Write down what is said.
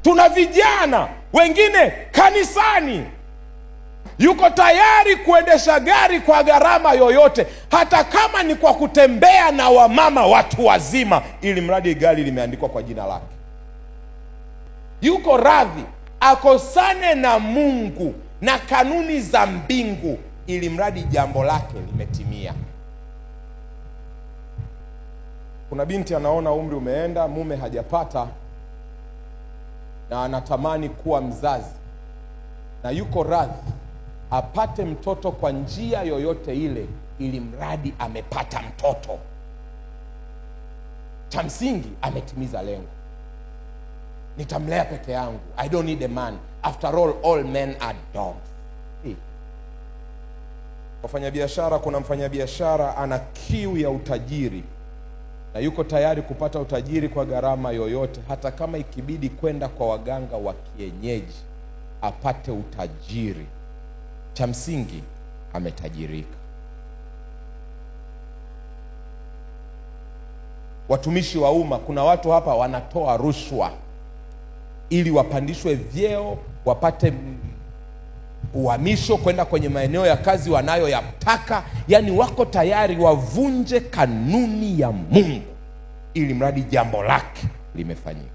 Tuna vijana wengine kanisani yuko tayari kuendesha gari kwa gharama yoyote, hata kama ni kwa kutembea na wamama watu wazima, ili mradi gari limeandikwa kwa jina lake. Yuko radhi akosane na Mungu na kanuni za mbingu, ili mradi jambo lake limetimia. Kuna binti anaona umri umeenda, mume hajapata, na anatamani kuwa mzazi, na yuko radhi apate mtoto kwa njia yoyote ile, ili mradi amepata mtoto. Cha msingi ametimiza lengo. Nitamlea peke yangu, I don't need a man, after all men are dogs. Hey. Wafanyabiashara, kuna mfanyabiashara ana kiu ya utajiri na yuko tayari kupata utajiri kwa gharama yoyote, hata kama ikibidi kwenda kwa waganga wa kienyeji apate utajiri. Cha msingi ametajirika. Watumishi wa umma, kuna watu hapa wanatoa rushwa ili wapandishwe vyeo, wapate uhamisho kwenda kwenye maeneo ya kazi wanayoyataka. Yaani wako tayari wavunje kanuni ya Mungu ili mradi jambo lake limefanyika.